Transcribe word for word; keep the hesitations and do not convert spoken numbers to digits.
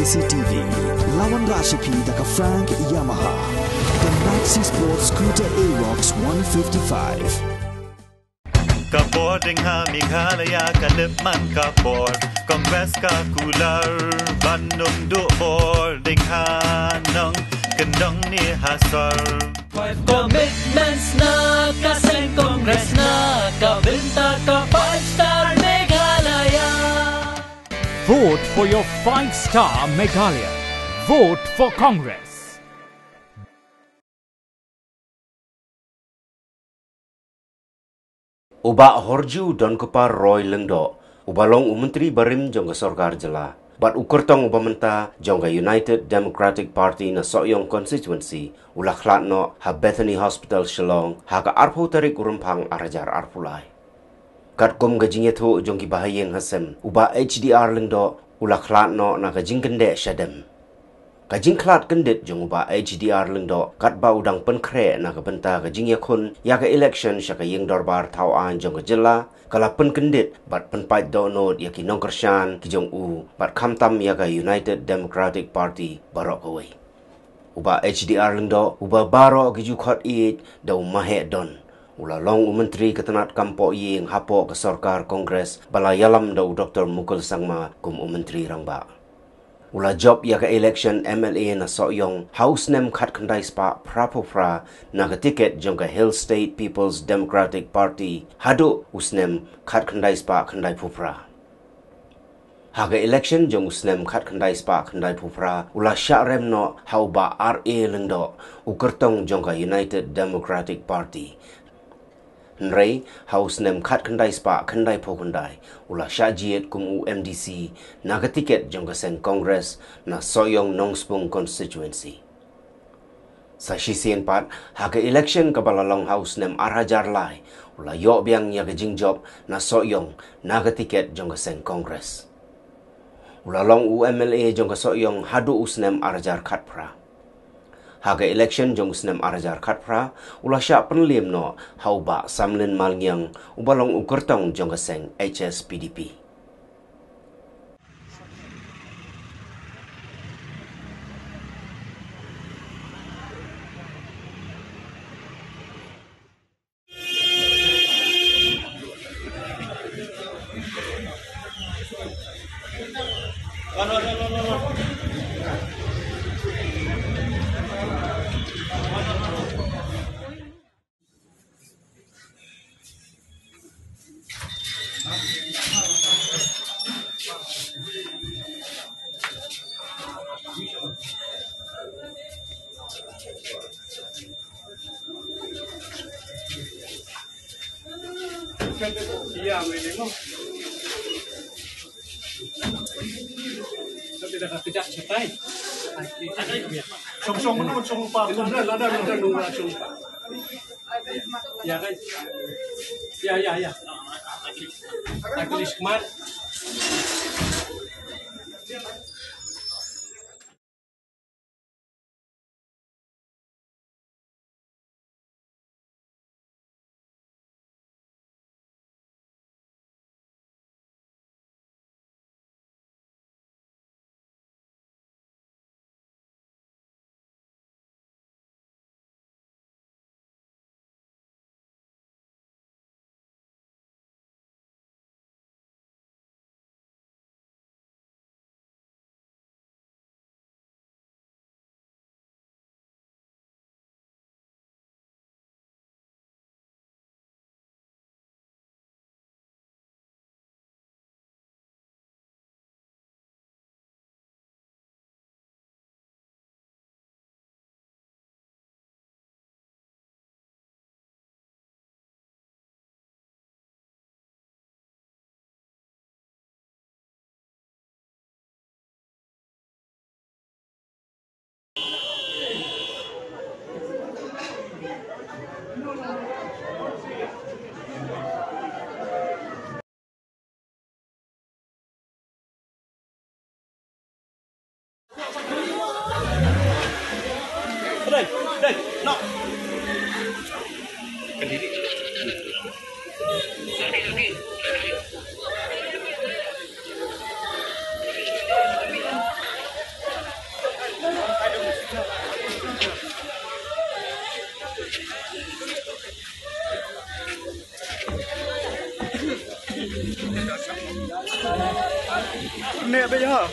C T V. La wanrah sha phi da ka Frank Yamaha. The Maxi Sport Scooter Aerox one fifty-five. Ka bor ding ha Meghalaya ka lip man ka bor. Congress ka kular ban nung duh bor ding ha nong kendong ni ha sor. Five commitments na ka seng Congress na ka bynta ka five star Meghalaya. Vote for your five star Meghalaya. Vote for Congress. U Bah Horju Donkupar Roy Lyngdoh, uba long u Myntri barim jong ka Sorkar Jylla bad u kyrtong uba mynta jong ka United Democratic Party na Sohiong Constituency, u la khlad noh ha Bethany Hospital Shillong ha ka arphew tarik u Rymphang arhajar arphew lai. Katkum ka jingïathuh jong ki bahaïing hasem, u Bah H D R Lyngdoh u la khlad noh na ka jingkyndit shadem. Ka jingkhlad kyndit jong u Bah H D R Lyngdoh katba u dang pynkhreh na ka bynta ka jingïakhun ïa ka election sha ka Ïing Dorbar Thaw Aiñ jong ka Jylla, ka la pynkyndit bad pynpait dohnud ïa ki nongkyrshan ki jong u bad khamtam ïa ka United Democratic Party baroh kawei. U Bah H D R Lyngdoh, uba baroh ki ju khot ïeit da u Maheh Don, u la long u Myntri ka tnat kam pohïing hapoh ka Sorkar Congress ba la ïalam da u Doktor Mukul Sangma kum u Myntri Rangbah. U la jop ïa ka election M L A na Sohiong ha u snem khatkhyndai spah phraphew phra na ka tiket jong ka Hill State People's Democratic Party haduh u snem khatkhyndai spah khyndaiphew phra. Ha ka election jong u snem khatkhyndai spah khyndaiphew phra, u la shah rem noh ha u Bah R A Lyngdoh, u kyrtong jong ka United Democratic Party. Hynrei ha u snem khatkhyndai spah khyndaiphew khyndai, u la shah jied kum u M D C na ka tiket jong ka seng Congress na Sohiong Nongspung Constituency. Sa shisien pat, ha ka election kaba la long ha u snem arhajar lai, u la ïoh biang ïa ka jingjop na Sohiong na ka tiket jong ka seng Congress. U la long u M L A jong ka Sohiong haduh u snem arhajar khatphra. Ha ka election jong u snem arhajar khatphra, u la shah pynliem noh ha u Bah Samlin Malngiang, uba long u kyrtong jong ka seng H S P D P. Song song mano song pa. Lada lada lada lada song pa. Ya kan? Ya ya ya. Agli Smart. Nek beit ha.